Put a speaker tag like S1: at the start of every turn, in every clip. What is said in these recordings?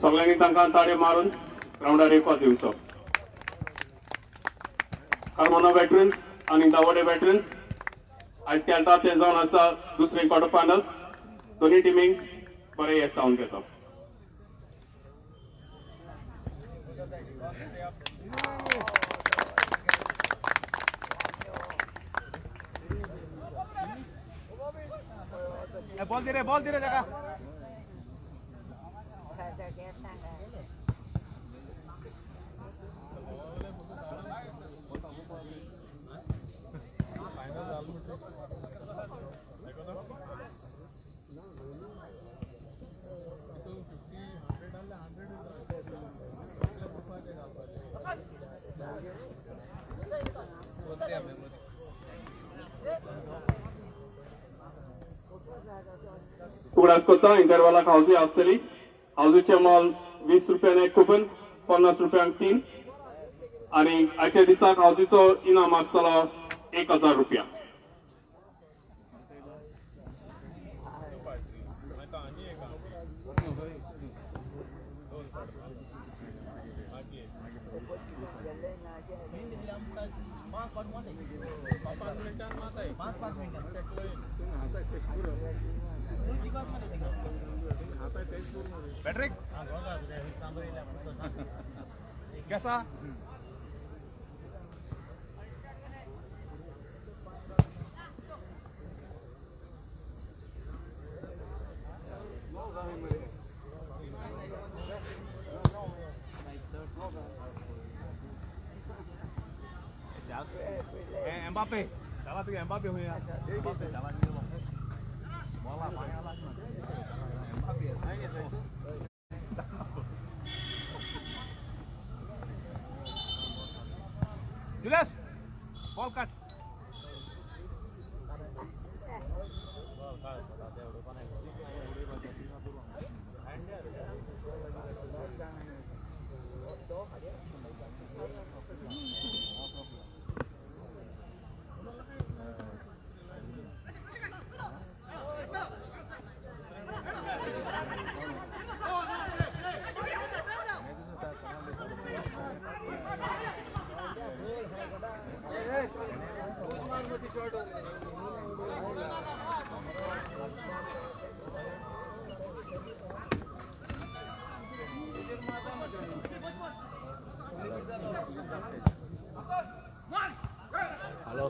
S1: सगळ्यांनी तांकां ताळयो मारून ग्रावंडार येवपाक दिवचो. कार्मोना वेटरन्स आनी दावोडे वेटरन्स आयज खेळटा तें जावन आसा दुसरें क्वॉर्टर फायनल. दोनूय टिमींक बरें येस जावन घेता.
S2: बॉल दे रे जगह.
S1: उगडास करता इंटरवालाक हावजी आसतली. हावजीचें मोल 20 रुपयान एक कुपन, 50 रुपयांक 3 आनी आयच्या दिसाक हावजीचो इनाम आसतलो 1000 रुपया.
S2: पैट्रिक कैसा? एम्बापे चला तू एम्बापे हुआ एम्बापे चला बोला पाया Mbappe. Julius, ball cut.
S3: Hello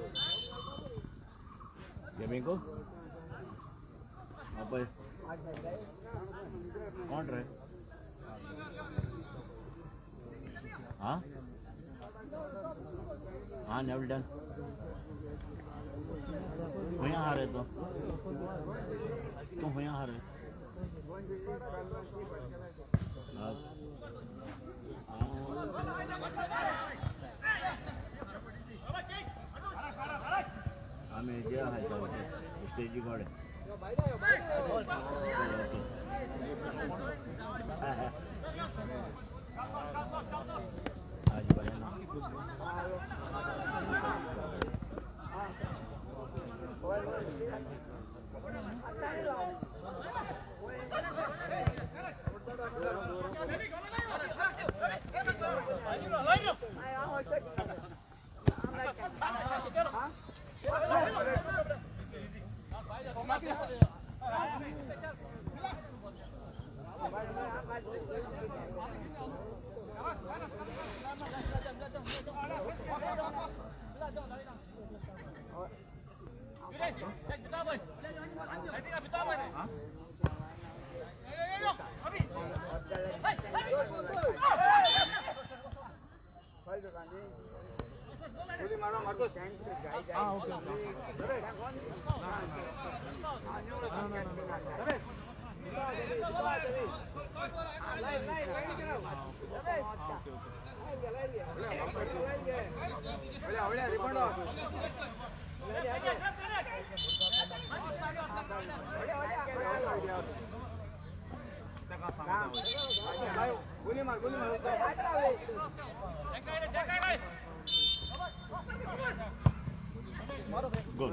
S3: gaming को आप कौन रहे? हाँ हाँ नेवल डन वहीं आ रहे तो तुम वहीं आ रहे. आम्ही जे आहे स्टेजी गाडी आज बना. Good.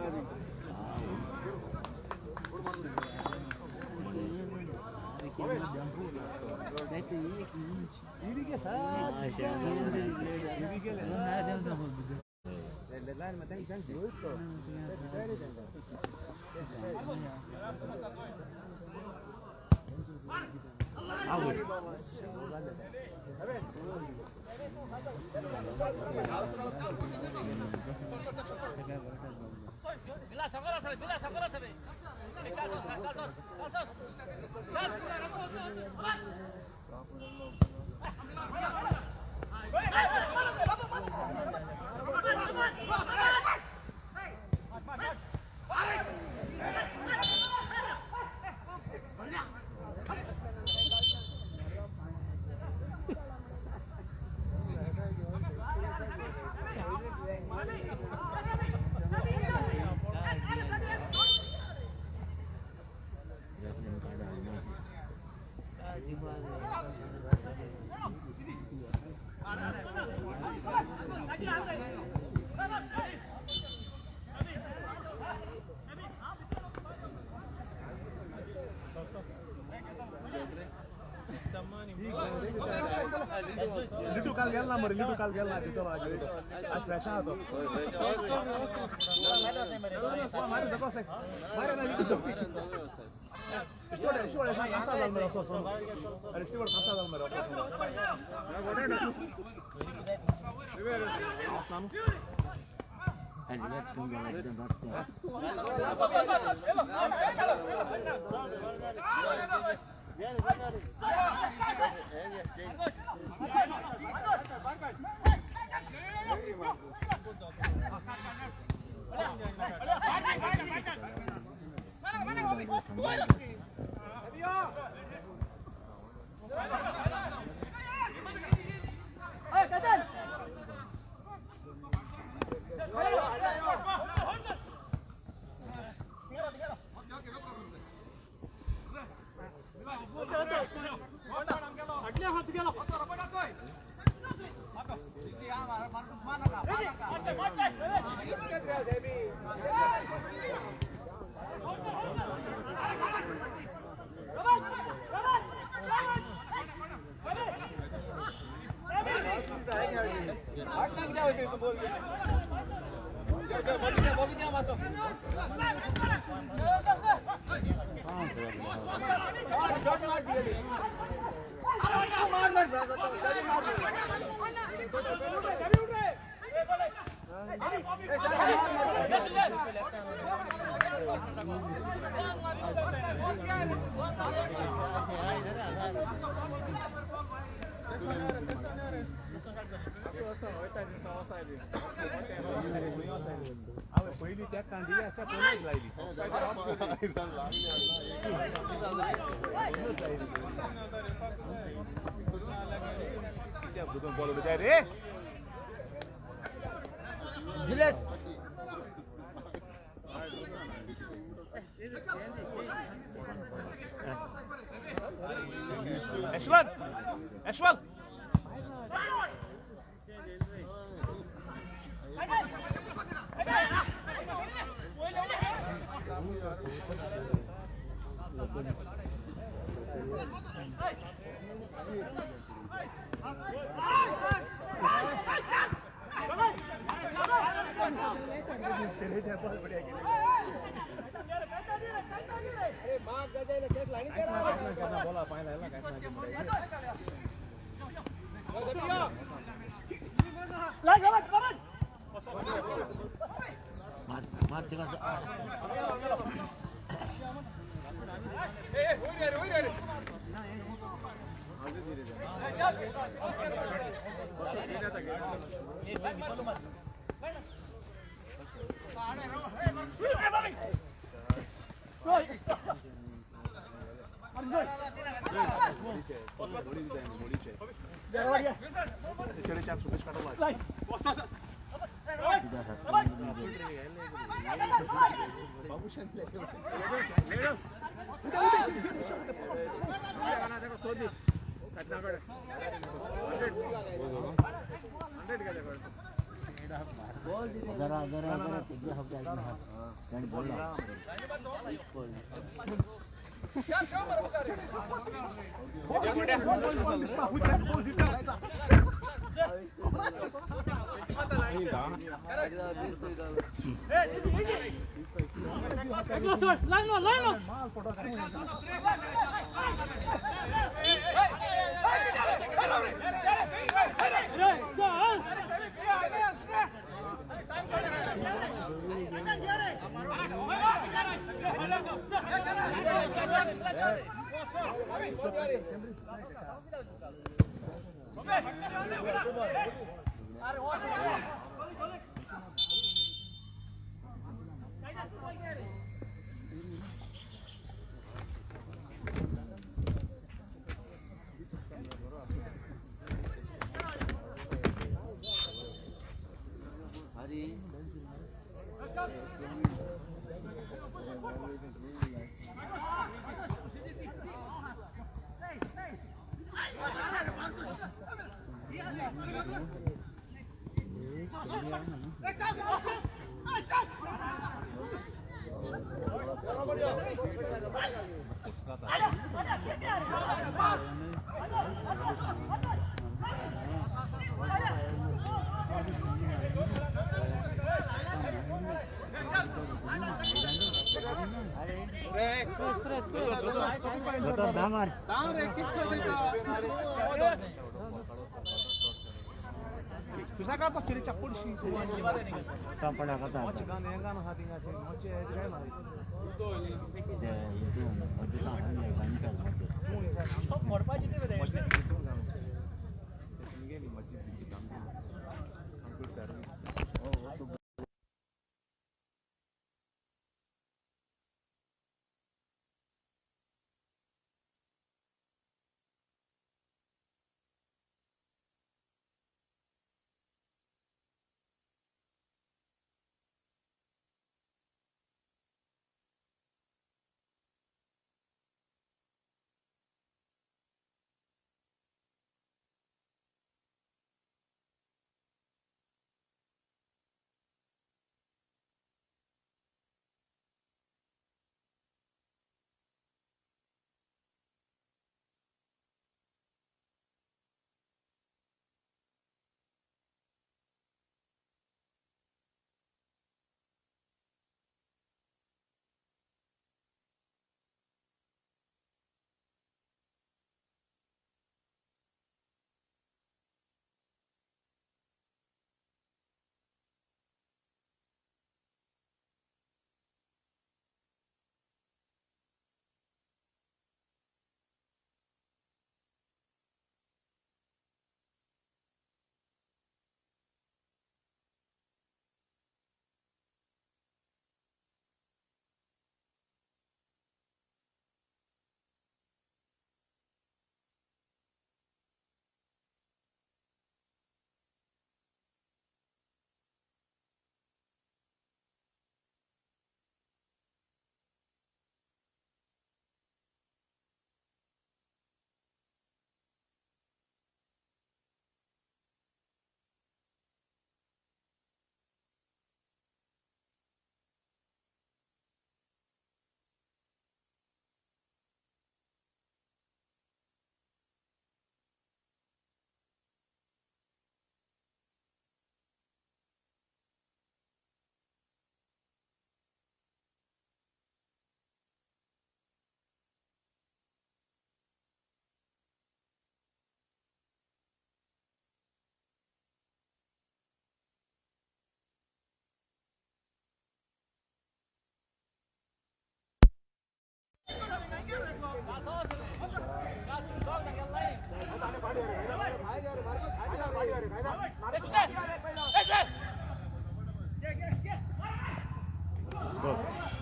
S2: लिटू काल गेला ना मरे, लिटू काल गेला ना तिथं आज फ्रेश आहा तो. मारे धको साहेब, मारे ना लिटू. कसा जाल मरे असो असो. अरे स्टीवर्ड कसा जाल मरे असो. पयली त्या कांदिली आसा पयलीच लायली. बॉल उडयता रे
S3: Julius.
S2: Yashwant, Yashwant.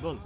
S3: Gol.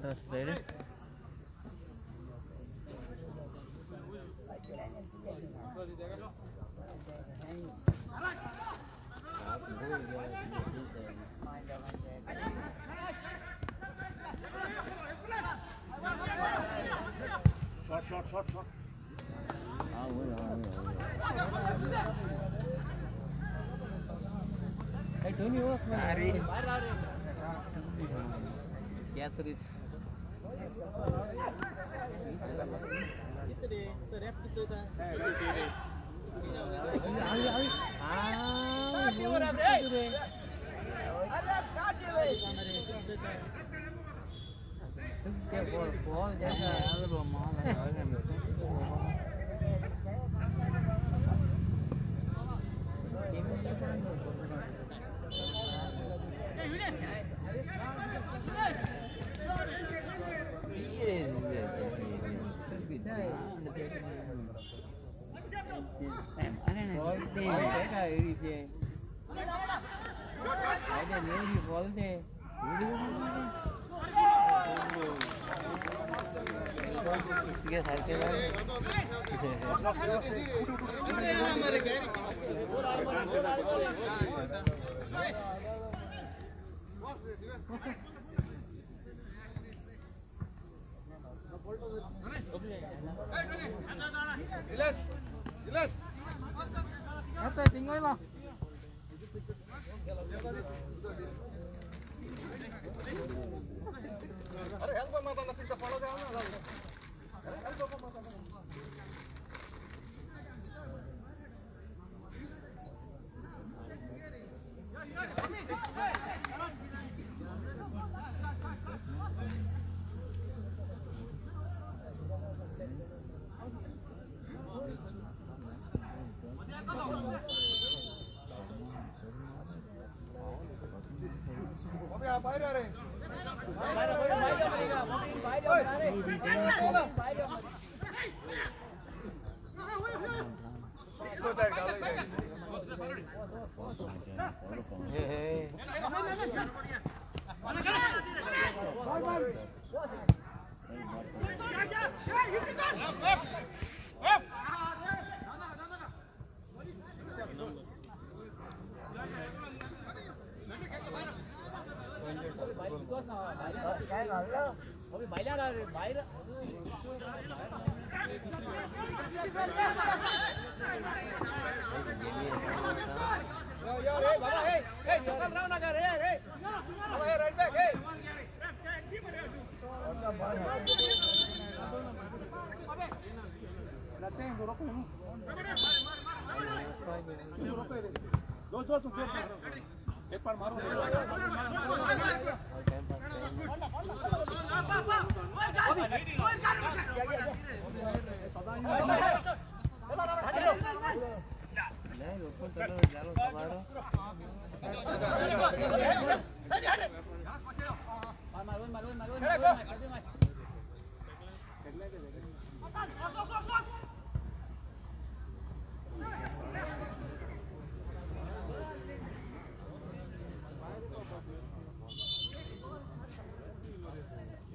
S3: That's better.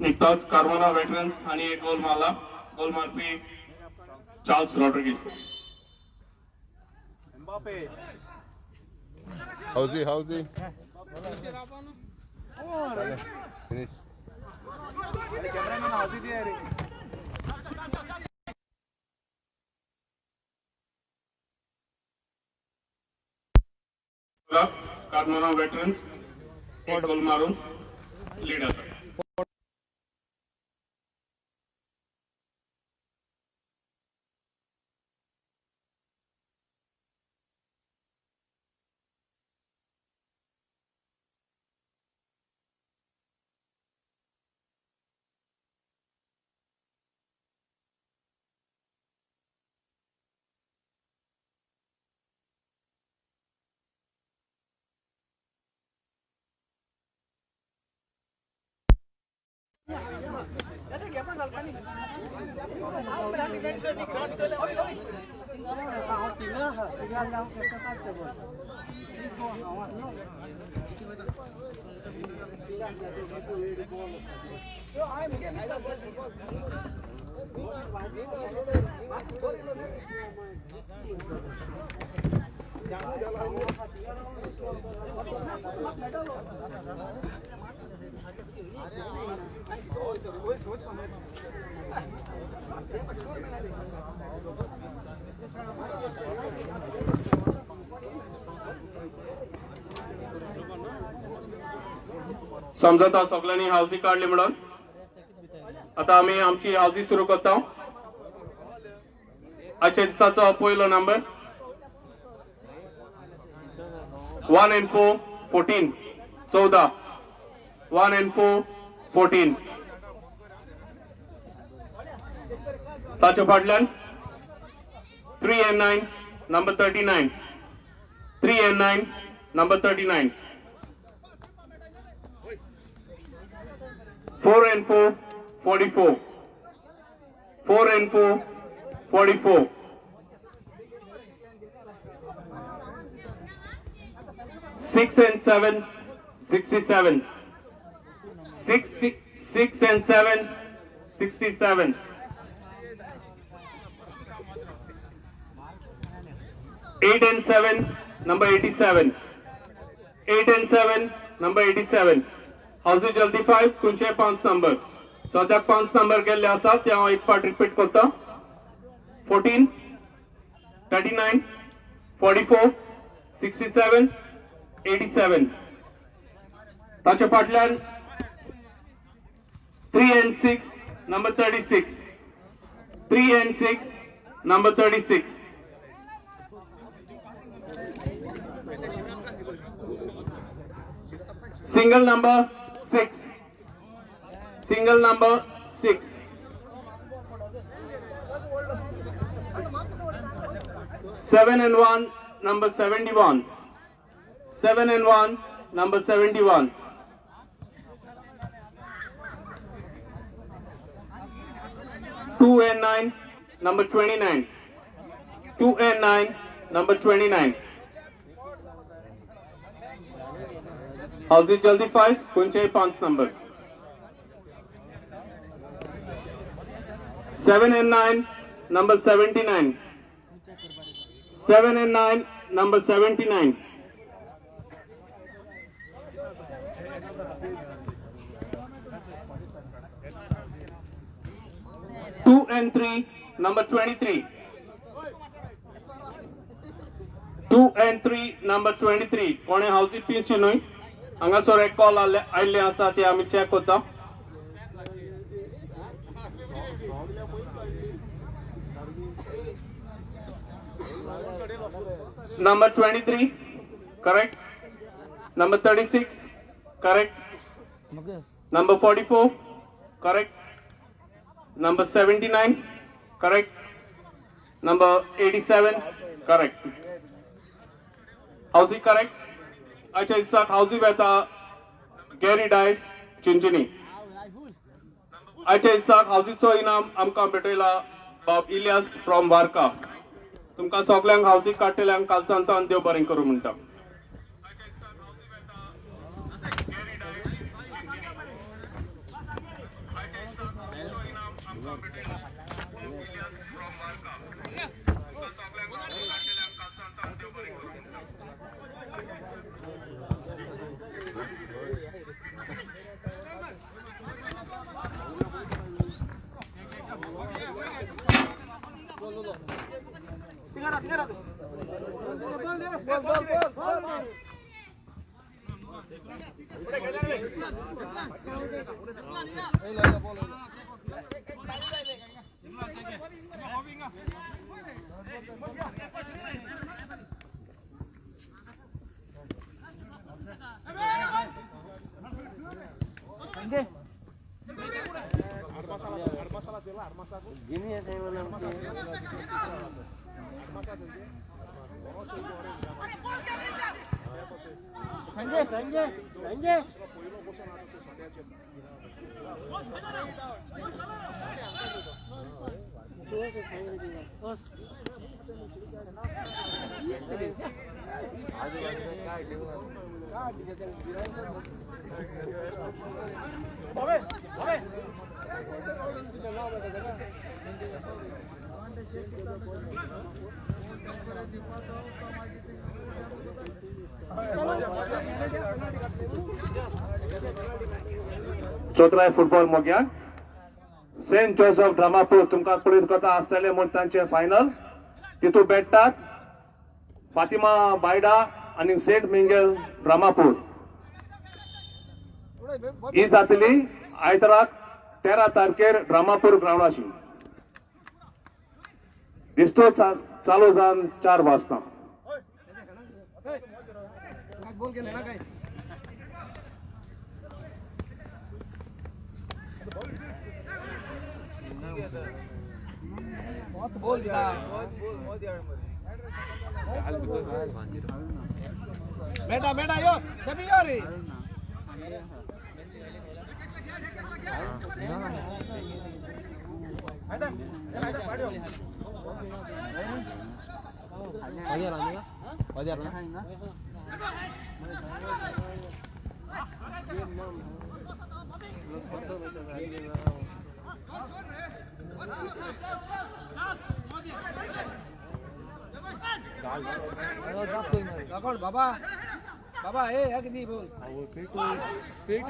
S1: निकताच कार्मोना वेटरन्स आणि एक गोल मारला. गोल मारपी Charles Rodrigues.
S4: How's he? How's he? Finish.
S1: Carmona veterans एक गोल मारून लीड आसा. समजता सगळ्यांनी हावजी काडली म्हणून आता आमी आमची हावजी सुरू करता. आजच्या दिसाचो पयलो नंबर 1 and 4 14 14 1 and 4 14. ताच्या फाटल्यान 3 and 9 number 39 3 and 9 number 39 4 and 4 44 4 and 4 44 6 and 7 67 6 and 7 67 8 and 7 number 87 8 and 7 number 87. हावजी जल्दी 5 खंयचे 5 नंबर सद्याक 5 नंबर गेल्ले आसात ते हांव एक फावट रिपीट करता. 14 39 44 67 87. ताच्या फाटल्यान 3 and 6 number 36 3 and 6 number 36. Single number 6 single number 6 7 and 1 number 71 7 and 1 number 71 2 and 9 number 29 2 and 9 number 29. हावजी जल्दी 5 खंयचे 5 number 7 and 9 number 79 7 and 9 number 79 2 and 3 number 23 2 and 3 number 23. कोणे हावजी पिवची न्हय हांगासर एक कॉल आयिल्ले आसा ते आमी चॅक करता. Number 23 correct, number 36 correct, number 44 correct, number 79 correct, number 87 correct. हावजी correct. अच्छा इसाक हावजी वेता गॅरी डायस चिंचिनी. अच्छा इसाक हावजीचो इनाम आमकां भेटयला बाब इलियास फ्रॉम वारका. तुमकां सगल्यांक हावजी काडटल्यांक कालचांतान देव बरें करूं म्हणटा.
S3: Sanjay Sanjay Sanjay
S1: चौथराय फुटबॉल मोग्यांक सेंट जोसेफ ड्रामापूर तुमकां कळीत कथा आसतलें म्हूण तांचें फायनल तितू भेटतात फातिमा बायडा आनी सेंट मिंगेल ड्रामापूर. ही जातली आयताराक 13 तारखेर ड्रामापूर ग्रावंडाची. दिस्तो चालू जावन 4 वाजता.
S2: बहुत बोल दिया, बहुत बोल, बहुत यार मरे। बेटा बेटा यो कभी यो रे। बाबा बाबा ए अगदी बोल पेट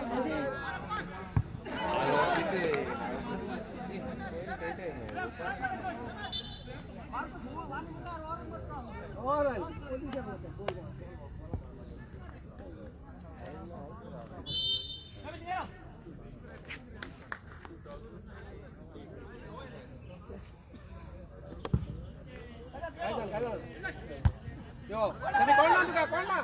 S2: और यो तभी कौन ना तुका कौन ना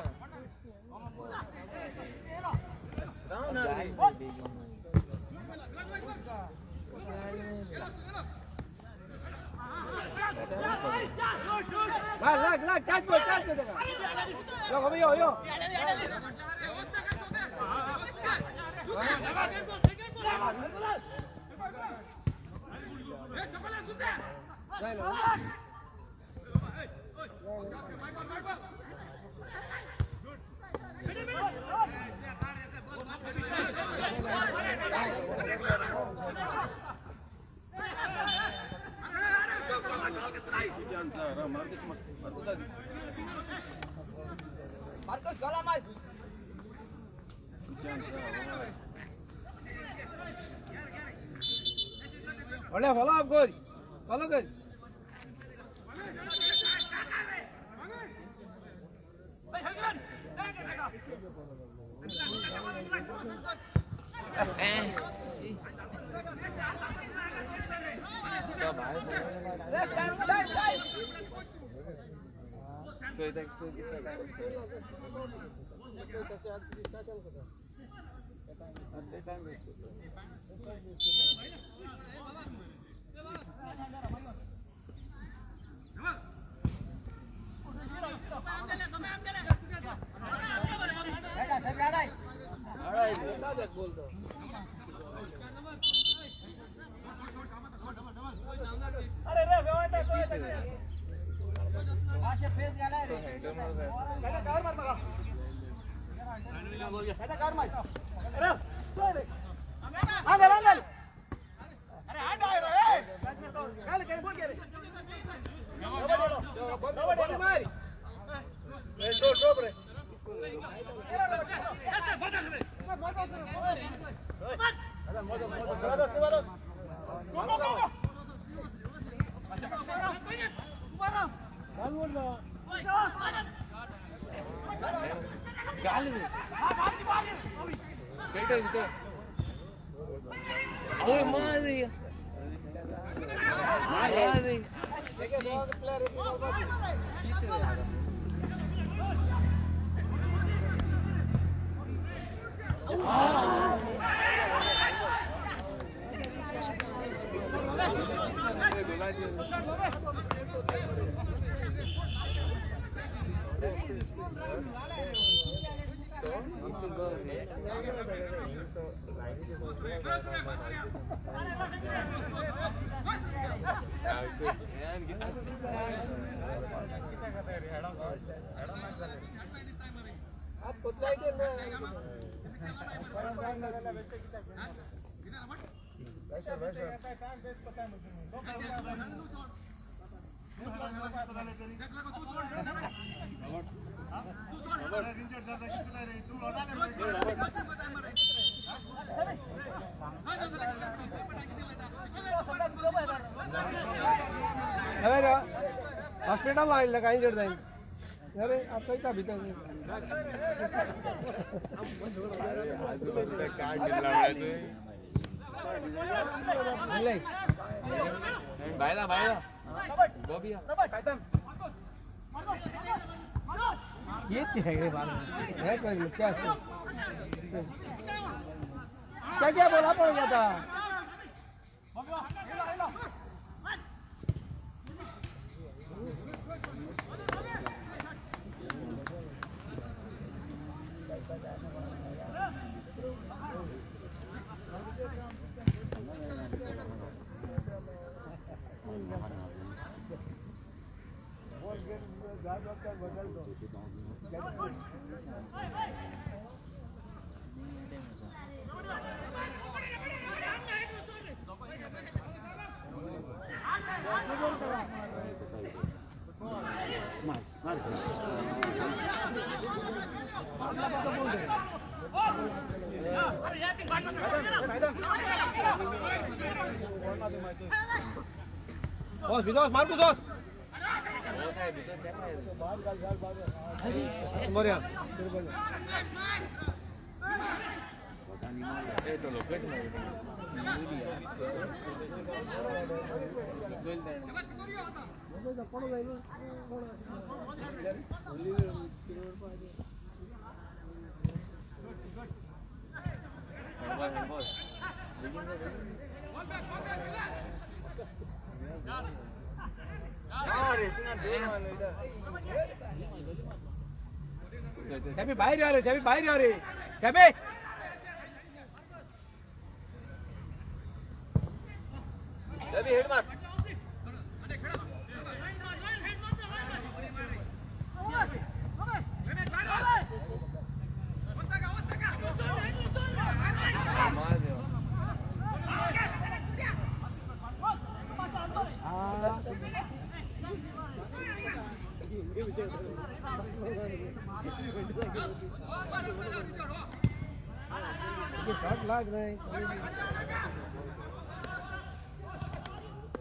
S2: लाग लाग टच बोल टच बोल देखा यो कभी यो यो फॉलो अप कर फॉलो कर हॉस्पिटल आयिल्लें कांय इंजर्ड जायना अरे आतां भितर ये क्या क्या क्या बोला पड़ गया था। Dos, Marcos, dos. Moria. Sabi बाहर आ रहे, सभी बाहर आ रहे, सभी
S5: सभी हेड मार।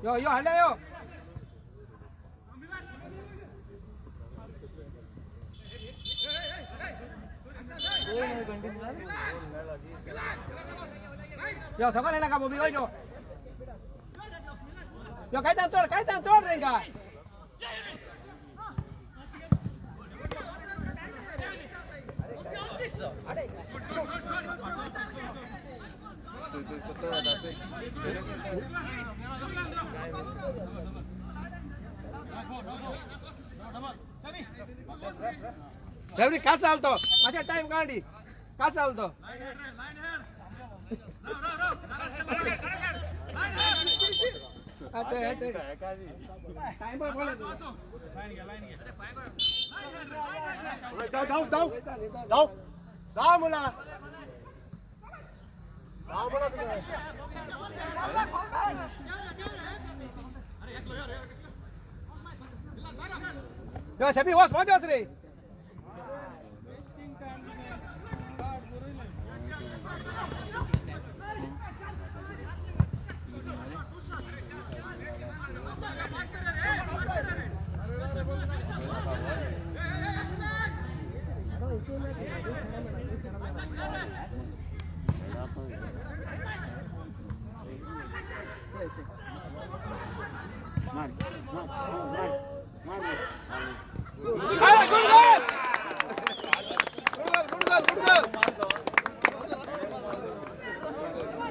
S2: यो यो हल्ला यो यो सगळे नका बोबी यो यो काय तान चोड रेंगा रेफरी का चालतो माझ्या टाइम काढी का चालतो टाइम जाऊ जाऊ जाऊ जाऊ मुला जाऊ मुला यो सभी वॉस पहुंच रे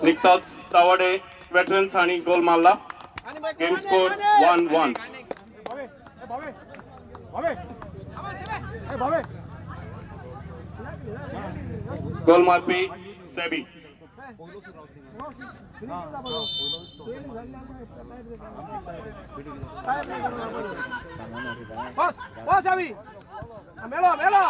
S1: निकताच तावडे वेटरन्स आणि गोल मारला. Game score 1-1. गोल मारपी सेबी.
S2: बस बस अभी मेलो मेलो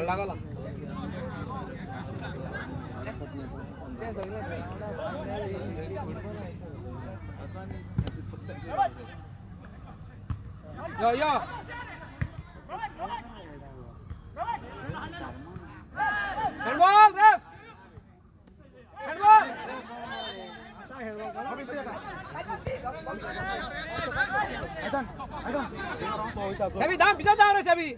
S2: लागला यो यो हैंडबॉल रेफ हैंडबॉल अभी दाम पिता जा रहे अभी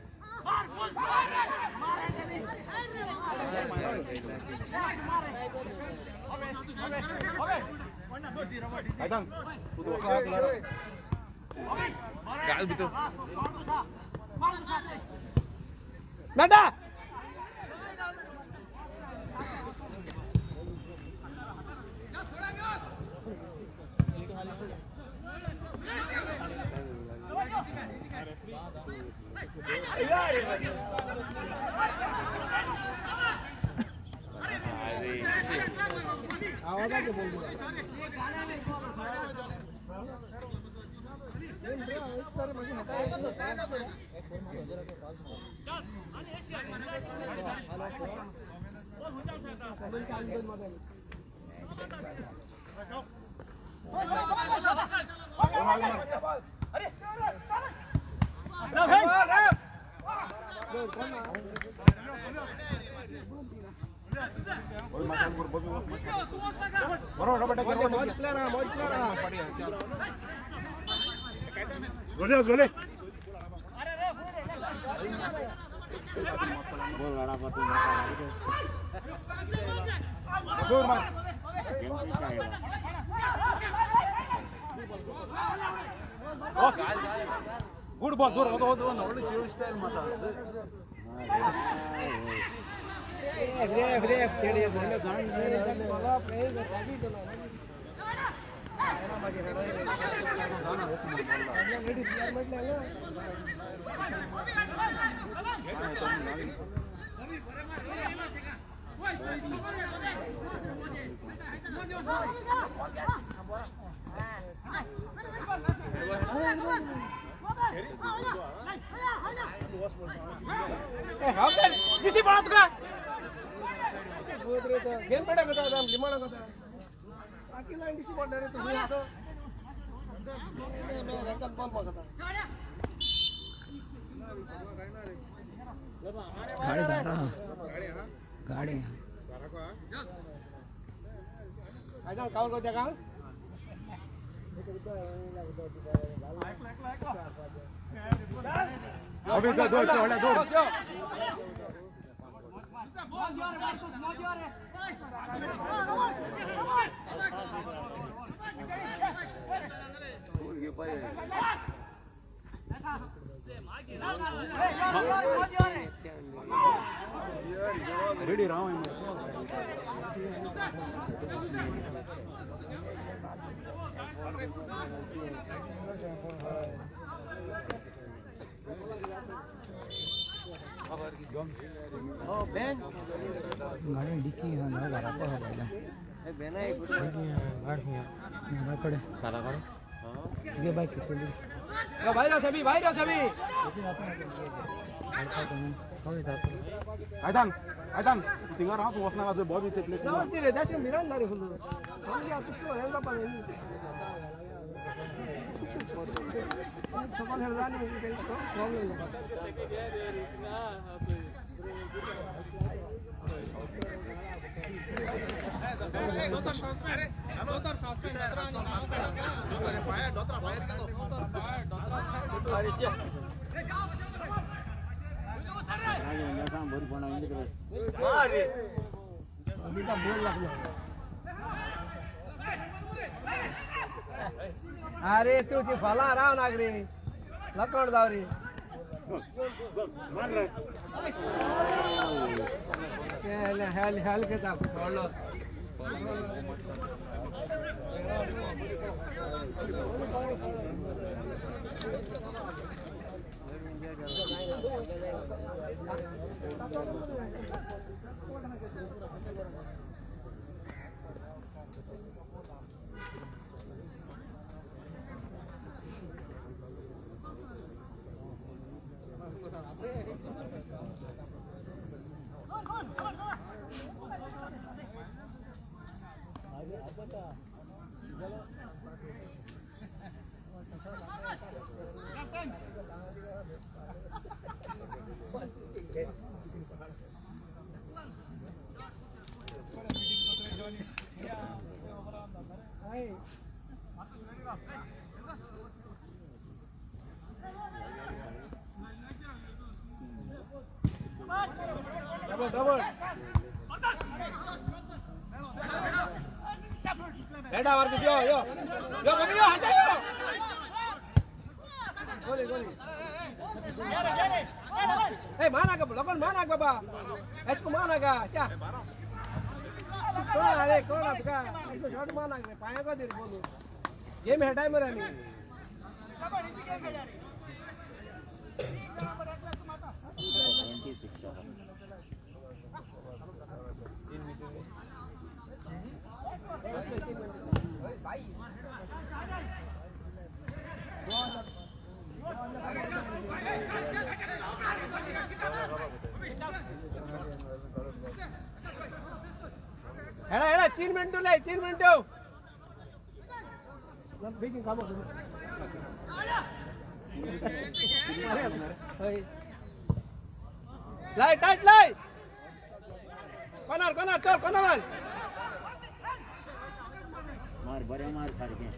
S2: बेटा
S5: गुड बॉल दूर होतो होतो ಒಳ್ಳೆ ಚೇವ್ ಸ್ಟೈಲ್ ಮಾತಾಡುದು
S2: ರೇಫ್ ರೇಫ್ ಕೇಳಿ दिसी पडा तुका गेम पेडा कसा लिमाणा कसा बाकी लाईन दिसी पडणार रे तुझी आता बॉल बघता
S6: गाडी दारा गाडी
S2: आयदा काउंट करते का
S4: अभी दो दो दो दो
S5: रेडी राव
S6: गाडी डिकी हा घरा पळयला घराकडे घराकडे बायक
S2: भाई सभी भाई सभी
S5: आयदान आयदान थिंगा राव तूं वचनाका जंय बॉल ते प्लेस
S2: नमस्ते रे दाश मिरान ना रे फुल समजा तुझं हेंगा पण सकाळ हेळानी प्रॉब्लेम अरे तू ती फला राव नागरी लकण जाव रे हेल हेल के दाखव सोडलो Double double हेडा मार यो यो यो बबी यो हटा यो गोली गोली ए माना का लगन माना बाबा इसको माना का क्या कोण अरे कोण तुका इसको शॉट माना रे पाया का दे बोलू गेम हेडाय मरे आम्ही
S3: 26 आहा.
S2: हेडा हेडा 3 मिनिट उरले 3 मिनिट बेगीन काम लाय टायट लाय कोणार कोणार चल कोणार मार
S3: मार बरें मार सारकें.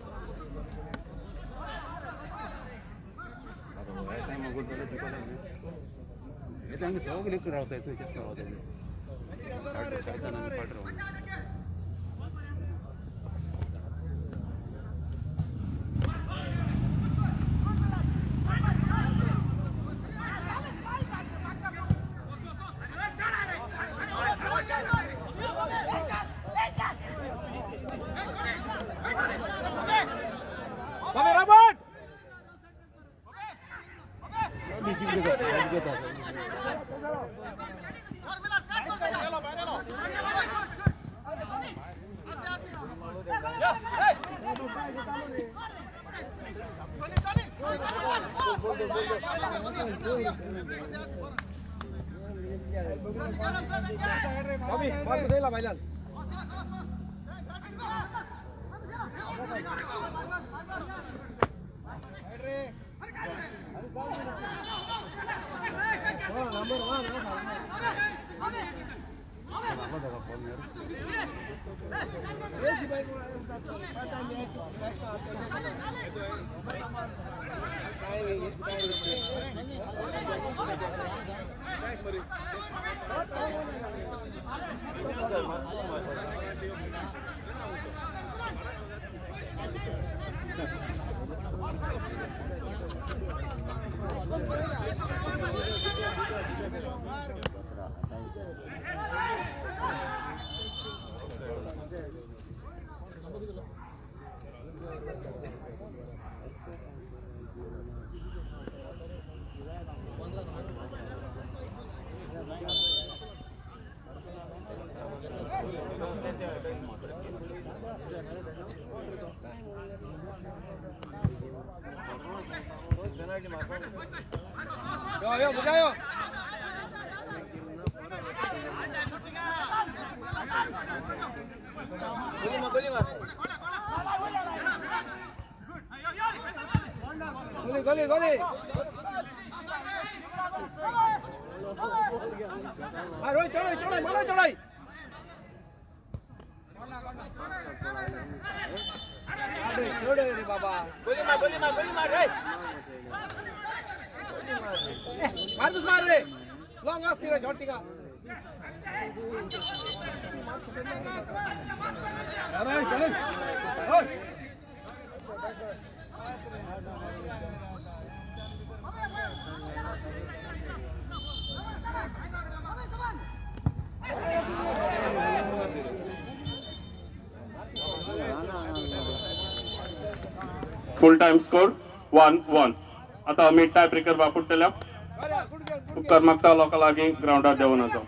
S4: सगळे रावताय तूं केस रावताय फाट रावता.
S2: Bobby, ball दिला भाईलान. Number 1 Yo, yo, yo. गोली गोली गोली अरे चढ़ो चढ़ो मारो चढ़ाई अरे छोड़ो रे बाबा
S7: गोली मार गोली मार रे
S2: मार तू मार रे लॉन्ग ऑफ तेरा झोटी का
S4: अरे चले ओए
S1: फुल टाइम स्कोर 1-1. आता आमी टाय ब्रेकर वापरतले. उपकार मागता लोकां लागीं ग्रावंडार देंवून आसा.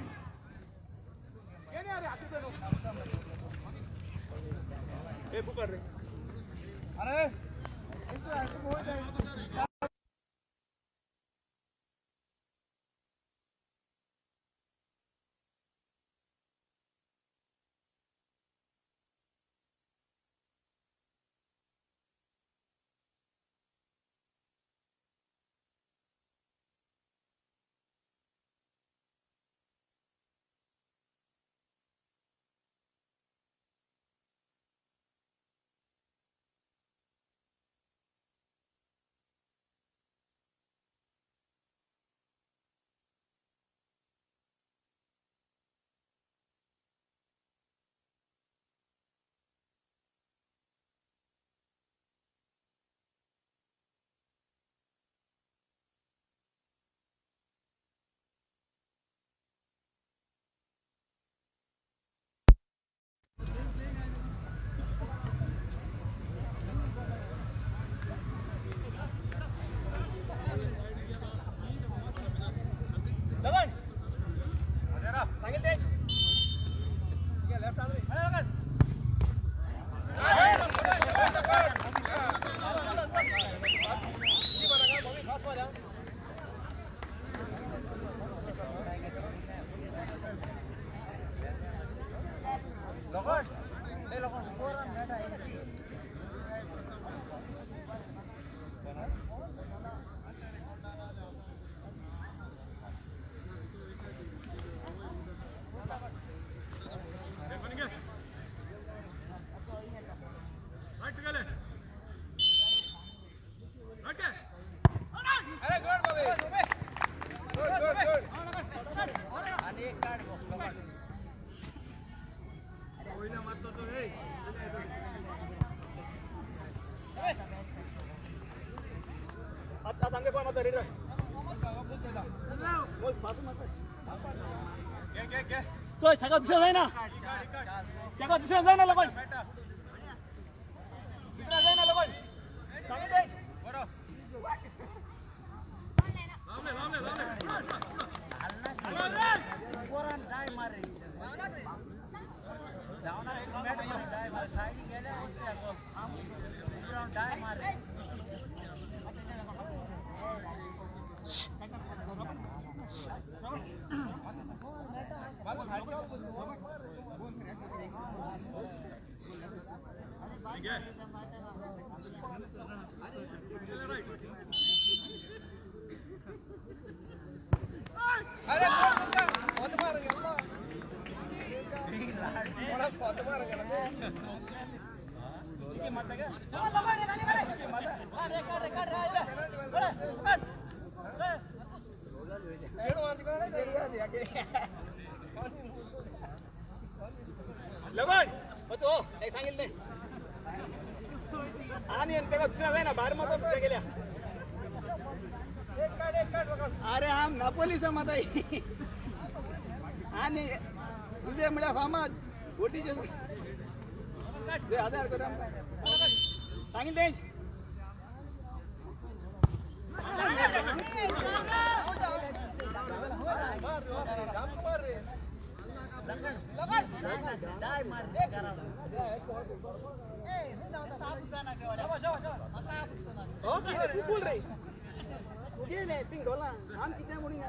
S7: आतां कोण मारता रेडी चोय ताका दुसऱ्या जायना ताका दुसऱ्या जायना लोकांक दुसऱ्या जायना लोकांक सांगले बरो अरे आम नापोलीचा माता आणि तुझे म्हळ्यार फामाद बोटीचे आधार कर सांगितलें आम कितें म्हणून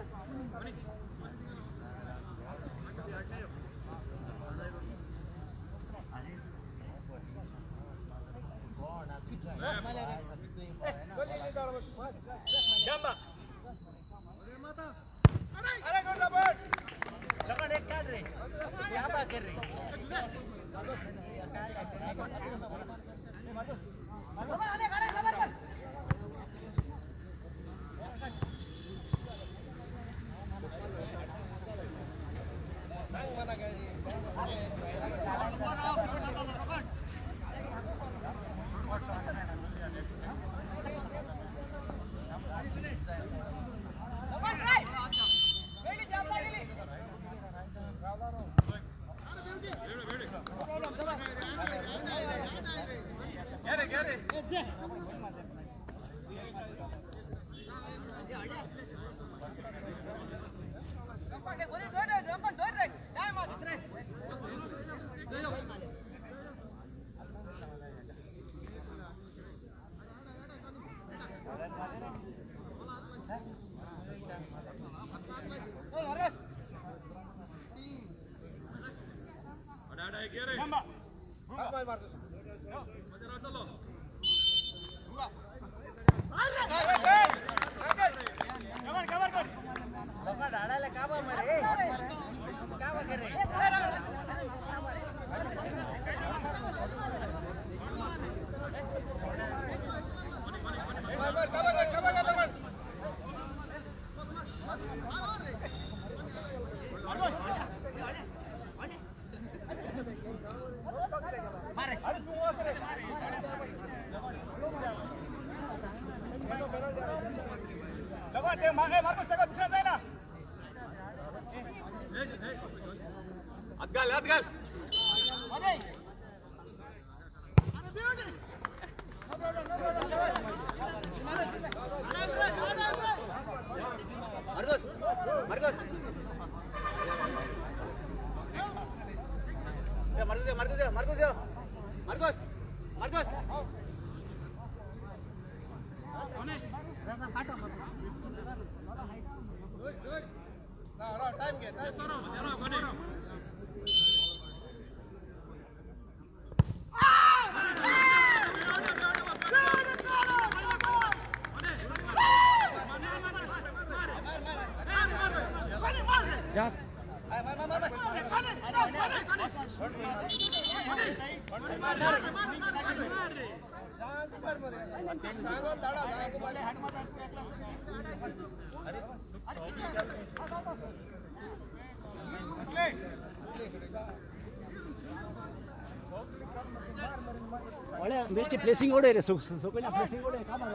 S3: बेस्ट प्लेसिंग ओडे रे सकयल्या प्लेसिंग ओडे कामार.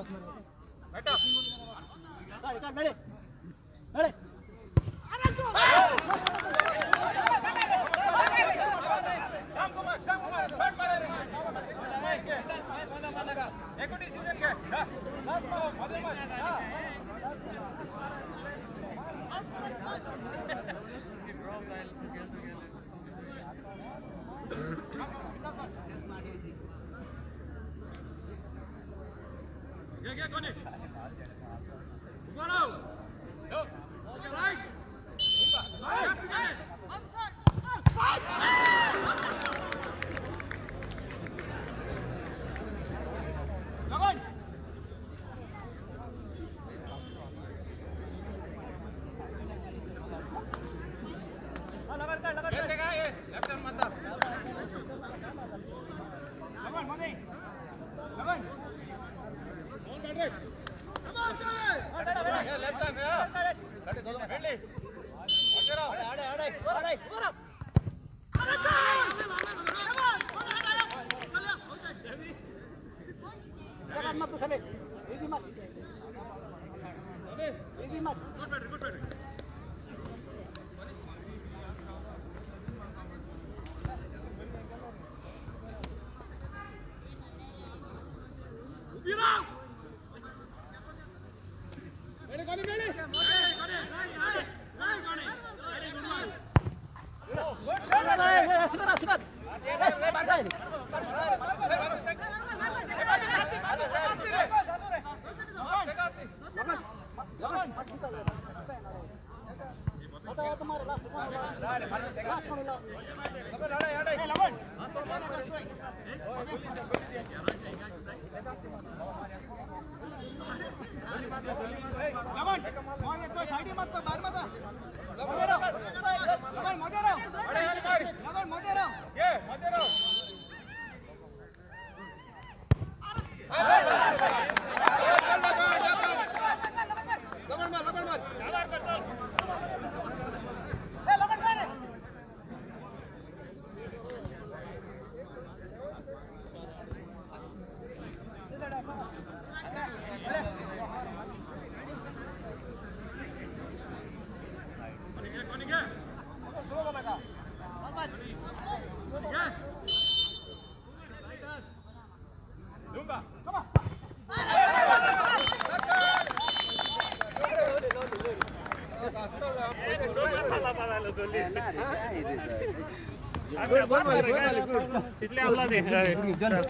S4: Good.